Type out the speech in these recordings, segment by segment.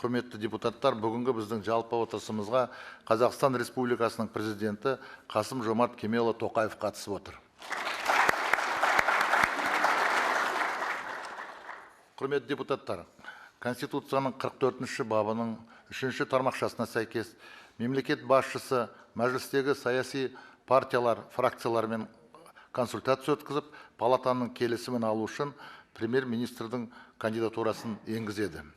Құрметті депутаттар, бүгінгі біздің жалпы отырысымызға Қазақстан Республикасының президенті Қасым-Жомарт Кемелұлы Тоқаев қатысып отыр. Құрметті депутаттар, Конституцияның 44-ші бабының 3-ші тармақшасына сәйкес мемлекет басшысы мәжілістегі саяси партиялар, фракциялармен консультация өткізіп, палатаның келісімін алу үшін премьер-министрдің кандидатурасын енгізеді.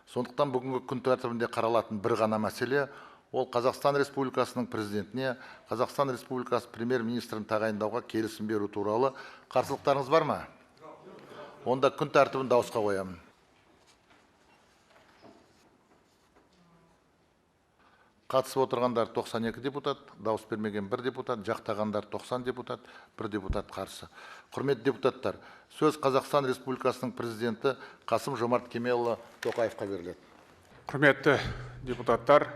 Сондықтан бүгінгі күн тәртібінде қаралатын бір ғана мәселе, ол Қазақстан Республикасының президентіне Қазақстан Республикасы премьер-министрін тағайындауға келісім беру туралы. Қарсылықтарыңыз бар ма? Онда күн тәртібін дауысқа қоямын. Қатысып отырғандар 92 депутат, дауыс бермеген 1 депутат, жақтағандар 90 депутат, 1 депутат қарсы. Құрметті депутаттар, сөз Қазақстан Республикасының президенті Қасым-Жомарт Кемелұлы Тоқаевқа беріледі. Құрметті депутаттар,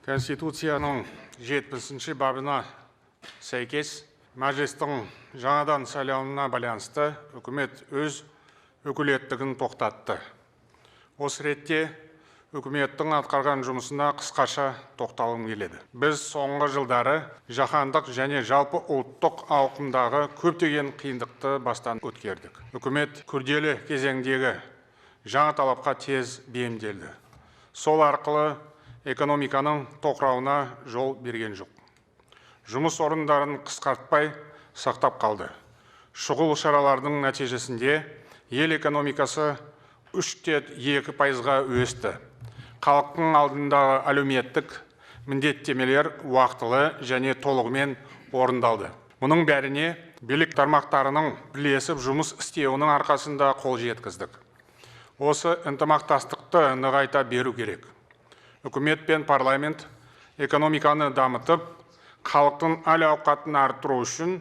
Конституцияның 70-ші бабына сәйкес мәжілістің жаңадан сайлануына байланысты үкімет өз өкілеттігін тоқтатты. Осы ретте үкіметтің атқарған жұмысына қысқаша тоқталғым келеді. Біз соңғы жылдары жаһандық және жалпы ұлттық ауқымдағы көптеген қиындықты бастан өткердік. Үкімет күрделі кезеңдегі жаңа талапқа тез бейімделді. Сол арқылы экономиканың тоқырауына жол берген жоқ. Жұмыс орындарын қысқартпай сақтап қалды. Шұғыл шаралардың нәтижесінде ел экономикасы 3,2%-ға өсті. Халықтың алдындағы әлеуметтік міндеттемелер уақтылы және толығымен орындалды. Мұның бәріне билік тармақтарының бірлесіп жұмыс істеуінің арқасында қол жеткіздік. Осы ынтымақтастықты нығайта беру керек. Үкімет пен парламент экономиканы дамытып, халықтың әл-ауқатын арттыру үшін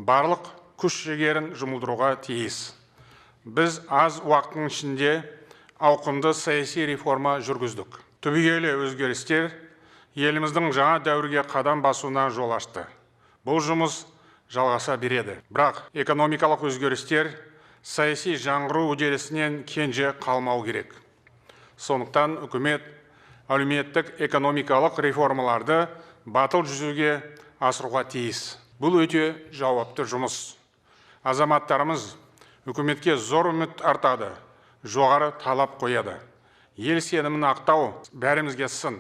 барлық күш-жігерін жұмылдыруға тиіс. Біз аз уақыттың ішінде ауқымды саяси реформа жүргіздік. Түбегейлі өзгерістер еліміздің жаңа дәуірге қадам басуына жол ашты. Бұл жұмыс жалғаса береді. Бірақ экономикалық өзгерістер саяси жаңғыру үдерісінен кенже қалмау керек. Сондықтан үкімет әлеуметтік экономикалық реформаларды батыл жүзеге асыруға тиіс. Бұл өте жауапты жұмыс. Азаматтарымыз үкіметке зор үміт артады, жоғары талап қояды. Ел сенімін ақтау бәрімізге сын.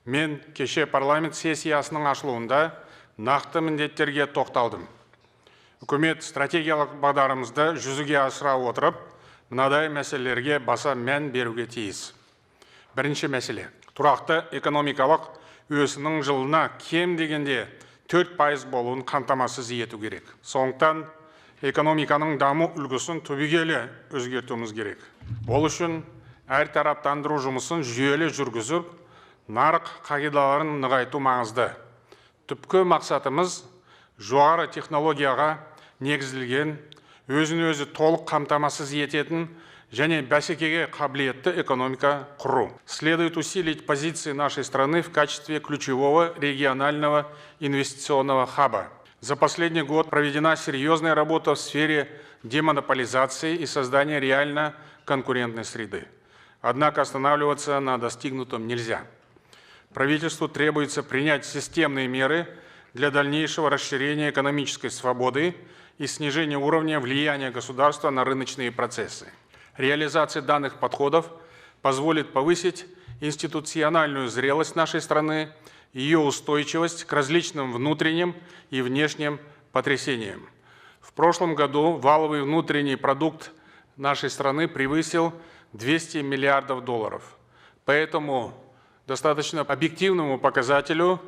Мен кеше парламент сессиясының ашылуында нақты міндеттерге тоқталдым. Үкімет стратегиялық бағдарымызды жүзеге асыра отырып, мынадай мәселелерге баса мән беруге тиіс. Бірінші мәселе. Тұрақты экономикалық өсімнің жылына кем дегенде 4% болуын қамтамасыз ету керек. Сондықтан экономиканың даму үлгісін түбегейлі өзгертуіміз керек. Ол үшін әртараптандыру жұмысын жүйелі жүргізіп, нарық қағидаларын нығайту маңызды. Түпкі мақсатымыз жоғары технологияға негізделген, өзін-өзі толық қамтамасыз ететін және бәсекеге қабілетті экономика құру. Следует усилить позиции нашей страны в качестве ключевого регионального инвестиционного хаба. За последний год проведена серьезная работа в сфере демонополизации и создания реально конкурентной среды. Однако останавливаться на достигнутом нельзя. Правительству требуется принять системные меры для дальнейшего расширения экономической свободы и снижения уровня влияния государства на рыночные процессы. Реализация данных подходов позволит повысить институциональную зрелость нашей страны, ее устойчивость к различным внутренним и внешним потрясениям. В прошлом году валовый внутренний продукт нашей страны превысил 200 миллиардов долларов. Поэтому достаточно объективному показателю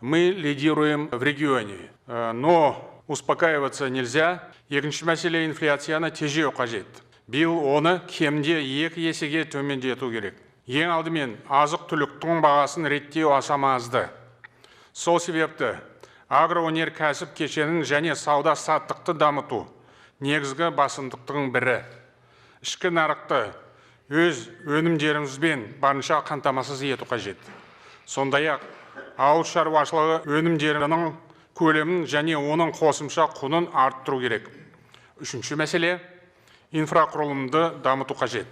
мы лидируем в регионе. Но успокаиваться нельзя. Екінші мәселе инфляцияны тежеу қажет. Биыл оны кемінде 2 есеге төмендету керек. Ең алдымен азық-түліктің бағасын реттеу аса маңызды. Сол себепті агроөнеркәсіп кешенін және сауда-саттықты дамыту негізгі басымдықтың бірі. Ішкі нарықты өз өнімдерімізбен барынша қамтамасыз ету қажет. Сондай-ақ ауыл шаруашылығы өнімдерінің көлемін және оның қосымша құнын арттыру керек. Үшінші мәселе инфрақұрылымды дамыту қажет.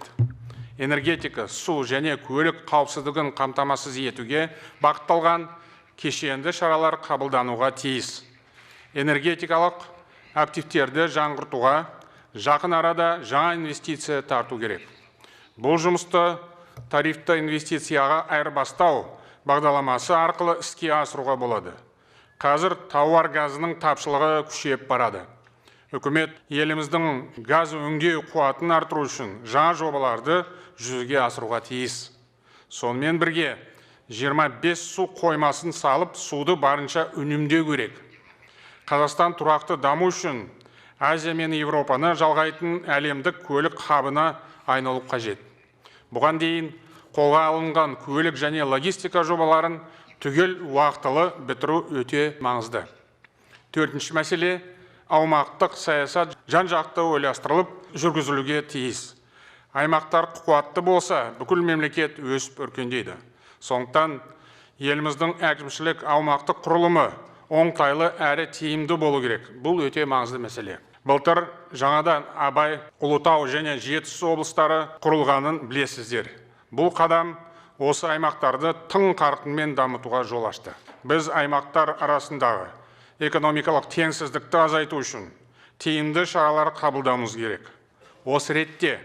Энергетика, су және көлік қауіпсіздігін қамтамасыз етуге бағытталған кешенді шаралар қабылдануға тиіс. Энергетикалық активтерді жаңғыртуға жақын арада жаңа инвестиция тарту керек. Бұл жұмысты тарифті инвестицияға айырбастау бағдарламасы арқылы іске асыруға болады. Қазір тауар газының тапшылығы күшейіп барады. Үкімет еліміздің газ өңдеу қуатын арттыру үшін жаңа жобаларды жүзеге асыруға тиіс. Сонымен бірге 25 су қоймасын салып, суды барынша үнемдеу керек. Қазақстан тұрақты даму үшін Азия мен Еуропаны жалғайтын әлемдік көлік хабына айналу қажет. Бұған дейін қолға алынған көлік және логистика жобаларын түгел уақытылы бітіру өте маңызды. Төртінші мәселе аумақтық саясат жан-жақты ойластырылып жүргізілуге тиіс. Аймақтар қуатты болса, бүкіл мемлекет өсіп өркендейді. Сондықтан еліміздің әкімшілік аумақтық құрылымы оңтайлы әрі тиімді болу керек. Бұл өте маңызды мәселе. Былтыр жаңадан Абай, Ұлытау және Жетісу облыстары құрылғанын білесіздер. Бұл қадам осы аймақтарды тың қарқынмен дамытуға жол ашты. Біз аймақтар арасындағы экономикалық теңсіздікті азайту үшін тиімді шаралар қабылдауымыз керек. Осы ретте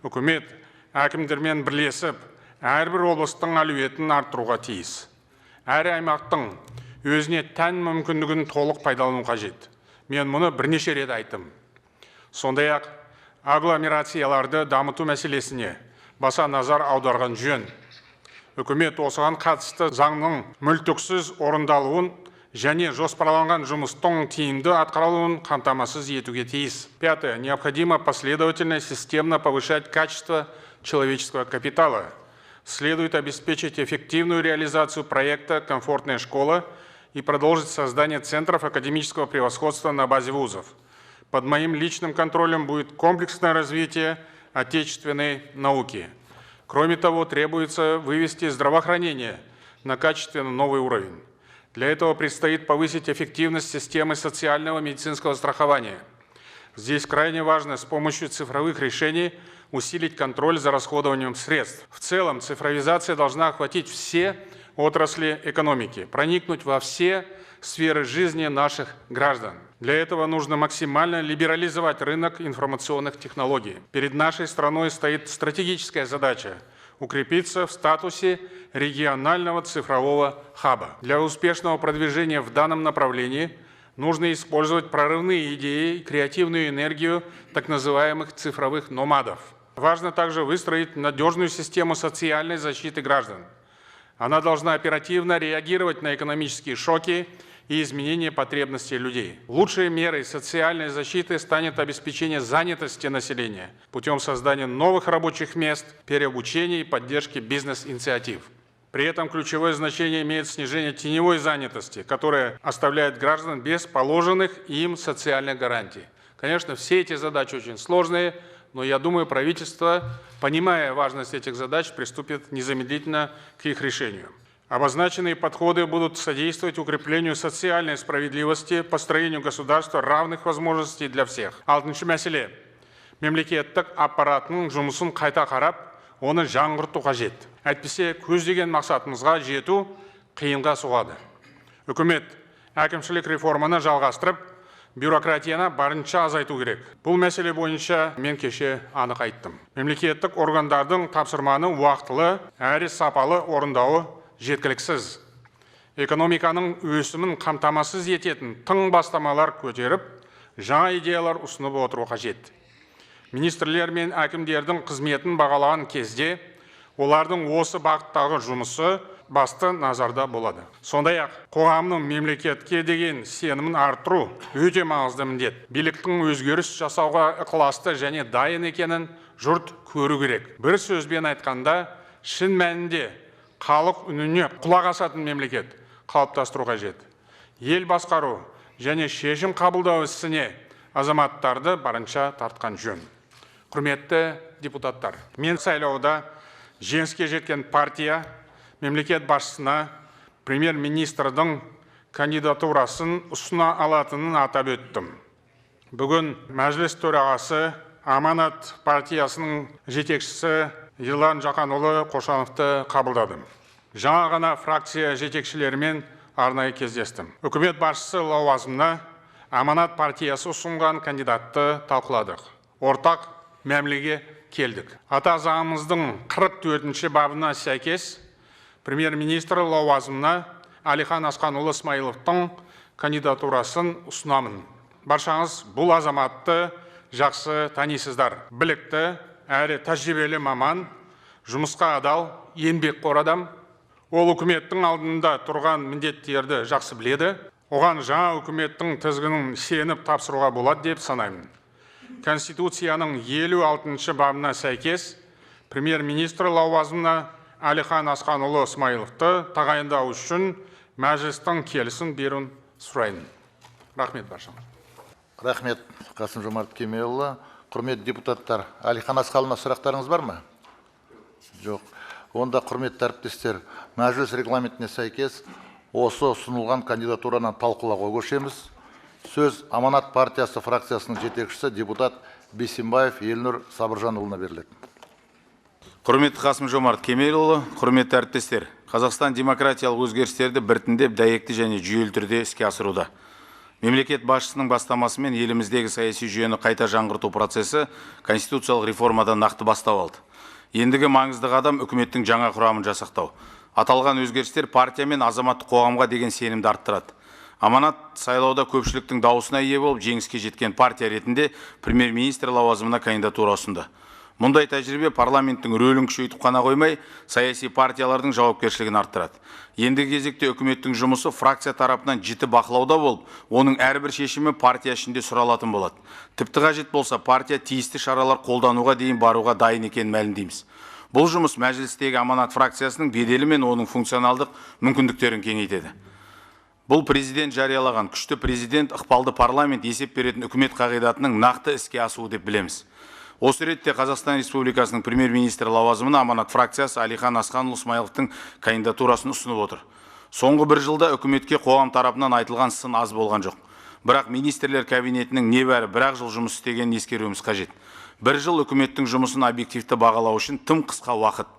үкімет әкімдермен бірлесіп, әрбір облыстың әлеуетін арттыруға тиіс. Әр аймақтың өзіне тән мүмкіндігін толық пайдалану қажет. Мен мұны бірнеше рет айттым. Сондай-ақ агломерацияларды дамыту мәселесіне баса назар аударған жөн. Үкімет осыған қатысты заңның мүлтіксіз орындалуын және жоспарланған жұмыстың тиімді атқарылуын қамтамасыз етуге тиіс. Пятое. Необходимо последовательно и системно повышать качество человеческого капитала. Следует обеспечить эффективную реализацию проекта «Комфортная школа» и продолжить создание центров академического превосходства на базе вузов. Под моим личным контролем будет комплексное развитие отечественной науки. Кроме того, требуется вывести здравоохранение на качественно новый уровень. Для этого предстоит повысить эффективность системы социального медицинского страхования. Здесь крайне важно с помощью цифровых решений усилить контроль за расходованием средств. В целом, цифровизация должна охватить все отрасли экономики, проникнуть во все сферы жизни наших граждан. Для этого нужно максимально либерализовать рынок информационных технологий. Перед нашей страной стоит стратегическая задача – укрепиться в статусе регионального цифрового хаба. Для успешного продвижения в данном направлении нужно использовать прорывные идеи и креативную энергию так называемых цифровых номадов. Важно также выстроить надежную систему социальной защиты граждан. Она должна оперативно реагировать на экономические шоки и изменения потребностей людей. Лучшей мерой социальной защиты станет обеспечение занятости населения путем создания новых рабочих мест, переобучения и поддержки бизнес-инициатив. При этом ключевое значение имеет снижение теневой занятости, которая оставляет граждан без положенных им социальных гарантий. Конечно, все эти задачи очень сложные, но я думаю, правительство, понимая важность этих задач, приступит незамедлительно к их решению. Обозначенные подходы будут содействовать укреплению социальной справедливости, построению государства равных возможностей для всех. Алтыншы мәселе. Мемлекеттік аппаратының жұмысын қайта қарап, оны жаңғырту қажет. Әйтпесе көздеген мақсатымызға жету қиынға соғады. Үкімет әкімшілік реформаны жалғастырып, бюрократияны барынша азайту керек. Бұл мәселе бойынша мен кеше анық айттым. Мемлекеттік органдардың тапсырманы уақытылы әрі сапалы орындауы жеткіліксіз. Экономиканың өсімін қамтамасыз ететін тың бастамалар көтеріп, жаңа идеялар ұсынып отыру қажет. Министрлер мен әкімдердің қызметін бағалаған кезде олардың осы бағыттағы жұмысы басты назарда болады. Сондай-ақ қоғамның мемлекетке деген сенімін арттыру өте маңызды міндет. Биліктің өзгеріс жасауға ықыласты және дайын екенін жұрт көру керек. Бір сөзбен айтқанда, шын мәнінде халық үніне құлақ асатын мемлекет қалыптастыру қажет. Ел басқару және шешім қабылдау ісіне азаматтарды барынша тартқан жөн. Құрметті депутаттар, мен сайлауда жеңіске жеткен партия мемлекет басшысына премьер-министрдің кандидатурасын ұсына алатынын атап өттім. Бүгін мәжіліс төрағасы Аманат партиясының жетекшісі Ерлан Жақанұлы Қошановты қабылдадым. Жаңа ғана фракция жетекшілерімен арнайы кездестім. Үкімет басшысы лауазымына Аманат партиясы ұсынған кандидатты талқыладық. Ортақ мәмілеге келдік. Ата заңымыздың 44-ші бабына сәйкес премьер-министр лауазымына Әлихан Асқанұлы Смайыловтың кандидатурасын ұсынамын. Баршаңыз бұл азаматты жақсы танисыздар. Білікті әрі тәжірибелі маман, жұмысқа адал, еңбекқор адам. Ол үкіметтің алдында тұрған міндеттерді жақсы біледі. Оған жаңа үкіметтің тізгінін сеніп тапсыруға болады деп санаймын. Конституцияның 56-шы бабына сәйкес премьер-министр лауазымына Әлихан Асқанұлы Смайыловты тағайындау үшін мәжілістің келісім беруін сұраймын. Рахмет баршаңызға. Рахмет, Қасым-Жомарт Кемелұлы. Құрметті депутаттар, Әлихан Асқанұлына сұрақтарыңыз бар ма? Жоқ. Онда, құрметті әріптестер, мәжіліс регламентіне сәйкес осы ұсынылған кандидатураны талқылауға көшеміз. Сөз Аманат партиясы фракциясының жетекшісі депутат Бейсенбаев Елнұр Сабыржанұлына беріледі. Құрметті Қасым-Жомарт Кемелұлы, құрметті әріптестер, Қазақстан демократиялық өзгерістерді біртіндеп дәйекті және жүйелі түрде іске асыруда. Мемлекет басшысының бастамасымен еліміздегі саяси жүйені қайта жаңғырту процесі конституциялық реформадан нақты бастау алды. Ендігі маңызды қадам үкіметтің жаңа құрамын жасақтау. Аталған өзгерістер партия мен азаматтық қоғамға деген сенімді арттырады. Аманат сайлауда көпшіліктің дауысына ие болып, жеңіске жеткен партия ретінде премьер-министр лауазымына кандидатура ұсынды. Мұндай тәжірибе парламенттің рөлін күшейтіп қана қоймай, саяси партиялардың жауапкершілігін арттырады. Ендігі кезекте үкіметтің жұмысы фракция тарапынан жіті бақылауда болып, оның әрбір шешімі партия ішінде сұралатын болады. Тіпті қажет болса, партия тиісті шаралар қолдануға дейін баруға дайын екенін мәлімдейміз. Бұл жұмыс мәжілістегі Аманат фракциясының беделі мен оның функционалдық мүмкіндіктерін кеңейтеді. Бұл президент жариялаған күшті президент, ықпалды парламент, есеп беретін үкімет қағидатының нақты іске асуы деп білеміз. Осы ретте Қазақстан Республикасының премьер-министрі лауазымына Аманат фракциясы Әлихан Асқанұлы Смайыловтың кандидатурасын ұсынып отыр. Соңғы бір жылда үкіметке қоғам тарапынан айтылған сын аз болған жоқ. Бірақ министрлер кабинетінің небәрі бір-ақ жыл жұмыс істегенін ескеруіміз қажет. Бір жыл үкіметтің жұмысын объективті бағалау үшін тым қысқа уақыт.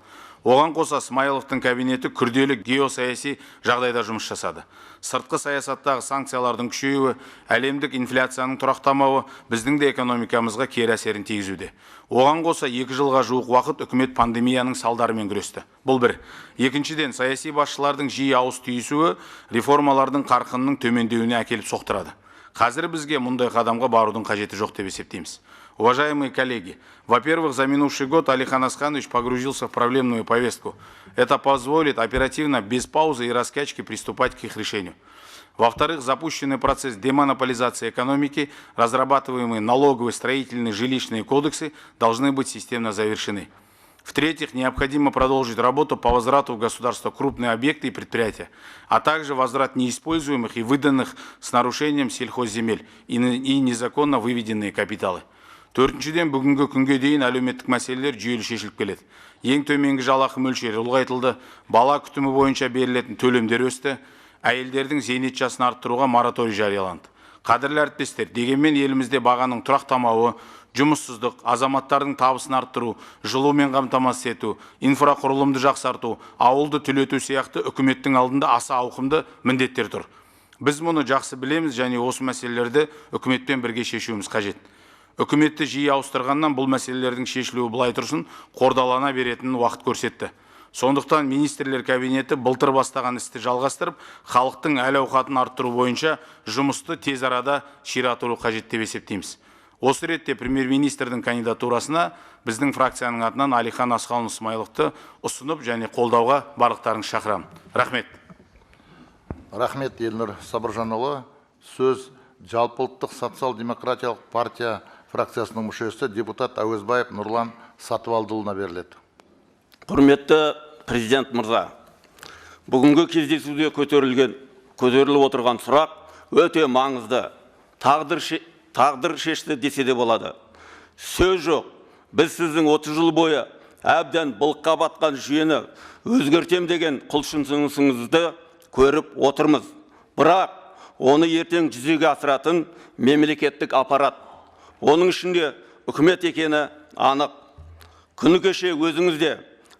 Оған қоса Смайыловтың кабинеті күрделі геосаяси жағдайда жұмыс жасады. Сыртқы саясаттағы санкциялардың күшеюі, әлемдік инфляцияның тұрақтамауы біздің де экономикамызға кері әсерін тигізуде. Оған қоса 2 жылға жуық уақыт үкімет пандемияның салдарымен күресті. Бұл бір. Екіншіден, саяси басшылардың жиі ауыз түйісуі реформалардың қарқынының төмендеуіне әкеліп соқтырады. Қазір бізге мұндай қадамға барудың қажеті жоқ деп есептейміз. Уважаемые коллеги, во-первых, за минувший год Алихан Асханович погрузился в проблемную повестку. Это позволит оперативно, без паузы и раскачки приступать к их решению. Во-вторых, запущенный процесс демонополизации экономики, разрабатываемые налоговые, строительные, жилищные кодексы должны быть системно завершены. В-третьих, необходимо продолжить работу по возврату в государство крупные объекты и предприятия, а также возврат неиспользуемых и выданных с нарушением сельхозземель и незаконно выведенные капиталы. Төртіншіден, бүгінгі күнге дейін әлеуметтік мәселелер жүйелі шешіліп келеді. Ең төменгі жалақы мөлшері ұлғайтылды, бала күтімі бойынша берілетін төлемдер өсті, әйелдердің зейнет жасын арттыруға мораторий жарияланды. Қадірлі әріптестер, дегенмен елімізде бағаның тұрақтамауы, жұмыссыздық, азаматтардың табысын арттыру, жылумен қамтамасыз ету, инфрақұрылымды жақсарту, ауылды түлету сияқты үкіметтің алдында аса ауқымды міндеттер тұр. Біз мұны жақсы білеміз және осы мәселелерді үкіметпен бірге шешуіміз қажет. Үкіметті жиі ауыстырғаннан бұл мәселелердің шешілуі былай тұрсын, қордалана беретінін уақыт көрсетті. Сондықтан министрлер кабинеті былтыр бастаған істі жалғастырып, халықтың әл-ауқатын арттыру бойынша жұмысты тез арада ширату қажет деп есептейміз. Осы ретте премьер-министрдің кандидатурасына біздің фракцияның атынан Әлихан Асқанұлы Смайыловты ұсынып және қолдауға барлықтарыңызды шақырамын. Рахмет. Рахмет, Елнұр Сабыржанұлы. Сөз жалпыұлттық социал-демократиялық партия фракциясының мүшесі депутат Әуезбаев Нұрлан Сатыбалдыұлына беріледі. Құрметті президент мырза, бүгінгі кездесуде көтеріліп отырған сұрақ өте маңызды. Тағдыр шешті десе де болады. Сөз жоқ, біз сіздің 30 жыл бойы әбден былыққа батқан жүйені өзгертем деген құлшынысыңызды көріп отырмыз. Бірақ оны ертең жүзеге асыратын мемлекеттік аппарат, оның ішінде үкімет екені анық. Күні кеше өзіңіз де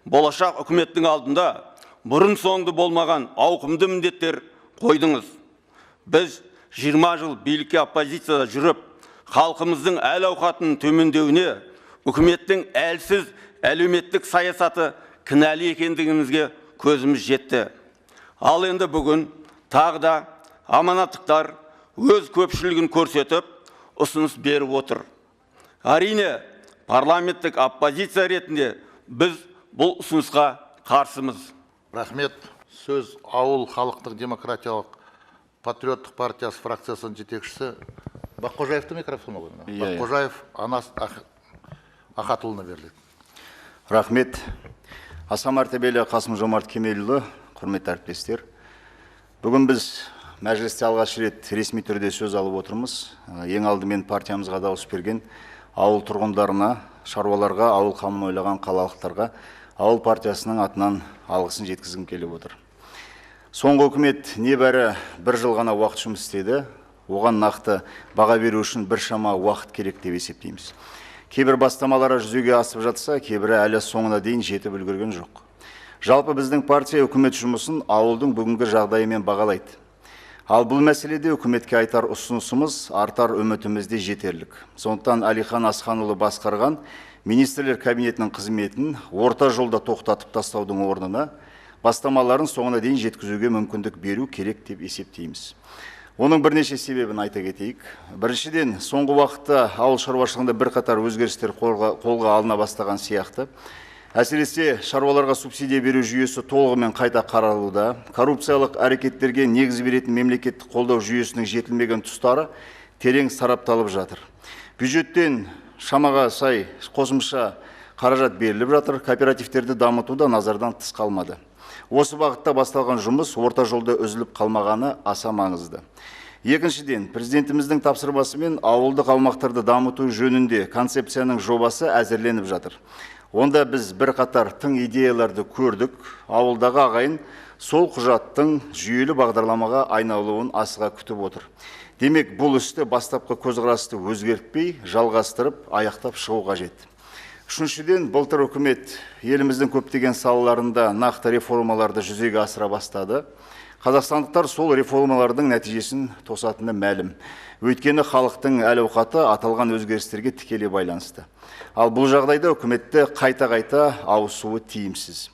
болашақ үкіметтің алдында бұрын соңды болмаған ауқымды міндеттер қойдыңыз. Біз 20 жыл билікке оппозицияда жүріп, халқымыздың әл-ауқатының төмендеуіне үкіметтің әлсіз әлеуметтік саясаты кінәлі екендігімізге көзіміз жетті. Ал енді бүгін тағы да аманаттықтар өз көпшілігін көрсетіп, ұсыныс беріп отыр. Әрине, парламенттік оппозиция ретінде біз бұл ұсынысқа қарсымыз. Рахмет. Сөз Ауыл халықтық демократиялық патриоттық партиясы фракциясының жетекшісі Баққожаевтың микрофоны ғой. Баққожаев Анас Ахатұлына беріледі. Рахмет. Аса мәртебелі Қасым-Жомарт Кемелұлы, құрметті әріптестер. Бүгін біз мәжілісте алғаш рет ресми түрде сөз алып отырмыз. Ең алдымен партиямызға дауыс берген ауыл тұрғындарына, шаруаларға, ауыл қамын ойлаған қалалықтарға Ауыл партиясының атынан алғысын жеткізгім келіп отыр. Соңғы үкімет небәрі бір жыл ғана уақыт жұмыс істеді. Оған нақты баға беру үшін біршама уақыт керек деп есептейміз. Кейбір бастамалары жүзеге асып жатса, кейбірі әлі соңына дейін жетіп үлгерген жоқ. Жалпы біздің партия үкімет жұмысын ауылдың бүгінгі жағдайымен бағалайды. Ал бұл мәселеде үкіметке айтар ұсынысымыз, артар үмітіміз де жетерлік. Сондықтан Әлихан Асханұлы басқарған министрлер кабинетінің қызметін орта жолда тоқтатып тастаудың орнына бастамаларын соңына дейін жеткізуге мүмкіндік беру керек деп есептейміз. Оның бірнеше себебін айта кетейік. Біріншіден, соңғы уақытта ауыл шаруашылығында бірқатар өзгерістер қолға алына бастаған сияқты. Әсіресе шаруаларға субсидия беру жүйесі толығымен қайта қаралуда. Коррупциялық әрекеттерге негіз беретін мемлекеттік қолдау жүйесінің жетілмеген тұстары терең сарапталып жатыр. Бюджеттен шамаға сай қосымша қаражат беріліп жатыр, кооперативтерді дамыту да назардан тыс қалмады. Осы бағытта басталған жұмыс орта жолда үзіліп қалмағаны аса маңызды. Екіншіден, президентіміздің тапсырмасымен ауылдық аумақтарды дамыту жөнінде концепцияның жобасы әзірленіп жатыр. Онда біз бірқатар тың идеяларды көрдік. Ауылдағы ағайын сол құжаттың жүйелі бағдарламаға айналуын асыға күтіп отыр. Демек, бұл істі бастапқы көзқарасты өзгертпей, жалғастырып, аяқтап шығу қажет. Үшіншіден, былтыр үкімет еліміздің көптеген салаларында нақты реформаларды жүзеге асыра бастады. Қазақстандықтар сол реформалардың нәтижесін тосатыны мәлім. Өйткені халықтың әл-ауқаты аталған өзгерістерге тікелей байланысты. Ал бұл жағдайда үкіметті қайта-қайта ауысуы тиімсіз.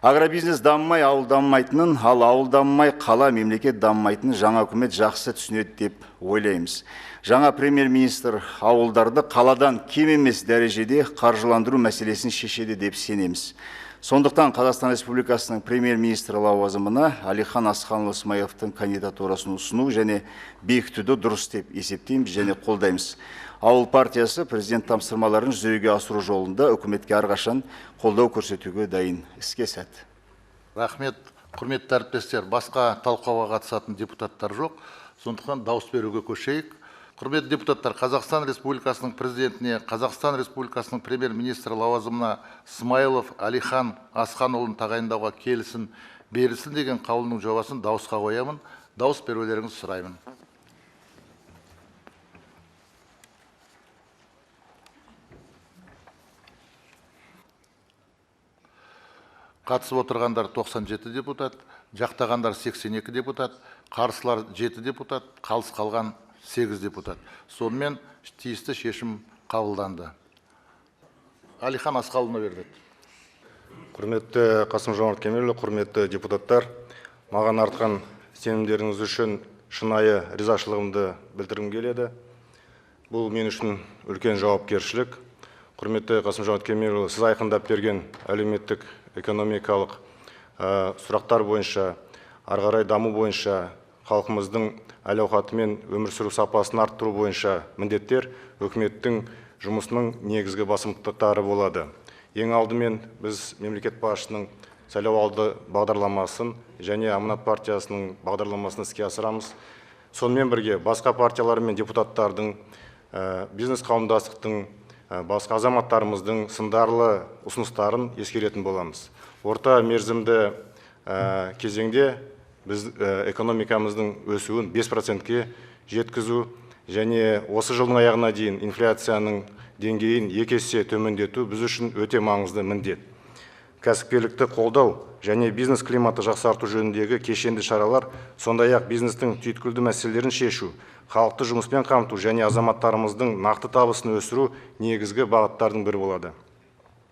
Агробизнес дамымай, ауыл дамымайтынын, ал ауыл дамымай, қала, мемлекет дамымайтынын жаңа үкімет жақсы түсінеді деп ойлаймыз. Жаңа премьер-министр ауылдарды қаладан кем емес дәрежеде қаржыландыру мәселесін шешеді деп сенеміз. Сондықтан Қазақстан Республикасының премьер-министрі лауазымына Әлихан Асханұлы Смайыловтың кандидатурасын ұсыну және бекітуді дұрыс деп есептейміз және қолдаймыз. Ауыл партиясы президент тапсырмаларын жүзеге асыру жолында үкіметке әрқашан қолдау көрсетуге дайын. Іске сәт. Рахмет, құрметті әріптестер, басқа талқылауға қатысатын депутаттар жоқ. Сондықтан дауыс беруге көшейік. Құрметті депутаттар, Қазақстан Республикасының президентіне, Қазақстан Республикасының премьер-министрі лауазымына Смайылов Әлихан Асханұлын тағайындауға келісім берілсін деген қаулының жобасын дауысқа қоямын. Дауыс берулеріңізді сұраймын. Қатысып отырғандар 97 депутат, жақтағандар 82 депутат, қарсылар 7 депутат, қалыс қалған 8 депутат. Сонымен тиісті шешім қабылданды. Әлихан Асханұлына беріледі. Құрметті Қасым-Жомарт Кемелұлы, құрметті депутаттар, маған артқан сенімдеріңіз үшін шынайы ризашылығымды білдіргім келеді. Бұл мен үшін үлкен жауапкершілік. Құрметті Қасым-Жомарт Кемелұлы, сіз айқындап берген әлеуметтік, экономикалық сұрақтар бойынша, ары қарай даму бойынша, халқымыздың әл-ауқаты мен өмір сүру сапасын арттыру бойынша міндеттер үкіметтің жұмысының негізгі басымдықтары болады. Ең алдымен біз мемлекет басшысының сайлауалды бағдарламасын және Аманат партиясының бағдарламасын іске асырамыз. Сонымен бірге басқа партиялар мен депутаттардың, бизнес қауымдастықтың, басқа азаматтарымыздың сындарлы ұсыныстарын ескеретін боламыз. Орта мерзімді кезеңде біз экономикамыздың өсуін 5%-ке жеткізу Және осы жылдың аяғына дейін инфляцияның деңгейін 2 есе төмендету біз үшін өте маңызды міндет. Кәсіпкерлікті қолдау және бизнес климатты жақсарту жөніндегі кешенді шаралар, сондай-ақ бизнестің түйткілді мәселелерін шешу, халықты жұмыспен қамту және азаматтарымыздың нақты табысын өсіру негізгі бағыттардың бірі болады.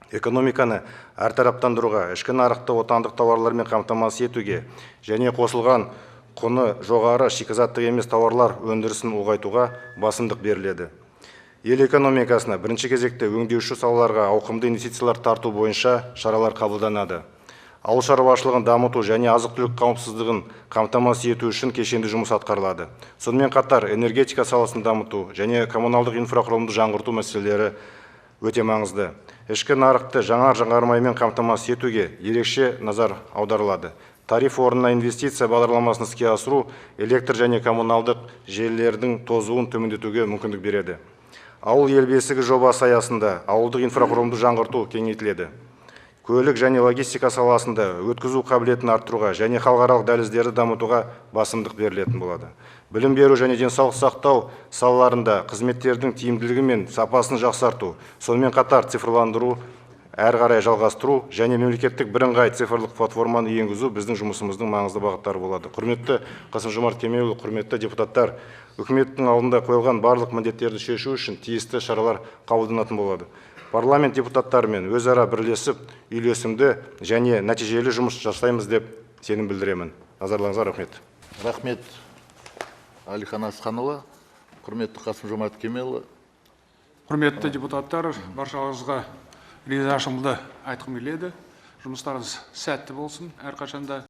Экономиканы әртараптандыруға, ішкі нарықты отандық тауарлармен қамтамасыз етуге және қосылған құны жоғары шикізаттық емес тауарлар өндірісін ұлғайтуға басымдық беріледі. Ел экономикасына бірінші кезекте өңдеуші салаларға ауқымды инвестициялар тарту бойынша шаралар қабылданады. Ауыл шаруашылығын дамыту және азық-түлік қауіпсіздігін қамтамасыз ету үшін кешенді жұмыс атқарылады. Сонымен қатар энергетика саласын дамыту және коммуналдық инфрақұрылымды жаңғырту мәселелері өте маңызды. Ішкі нарықты жанар-жағармаймен қамтамасыз етуге ерекше назар аударылады. Тариф орнына инвестиция бағдарламасын іске асыру электр және коммуналдық желілердің тозуын төмендетуге мүмкіндік береді. Ауыл ел бесігі жобасы аясында ауылдық инфрақұрылымды жаңғырту кеңейтіледі. Көлік және логистика саласында өткізу қабілетін арттыруға және халықаралық дәліздерді дамытуға басымдық берілетін болады. Білім беру және денсаулық сақтау салаларында қызметтердің тиімділігі мен сапасын жақсарту, сонымен қатар цифрландыру әрі қарай жалғастыру және мемлекеттік бірыңғай цифрлық платформаны енгізу біздің жұмысымыздың маңызды бағыттары болады. Құрметті Қасым-Жомарт Кемелұлы, құрметті депутаттар, үкіметтің алдында қойылған барлық міндеттерді шешу үшін тиісті шаралар қабылданатын болады. Парламент депутаттарымен өзара бірлесіп, үйлесімді және нәтижелі жұмыс жасаймыз деп сенім білдіремін. Назарларыңызға рахмет. Рахмет, Әлихан Асханұлы. Құрметті Қасым-Жомарт Кемелұлы. Құрметті депутаттар, баршаңызға ризашылығымды айтқым келеді. Жұмыстарыңыз сәтті болсын әрқашанда.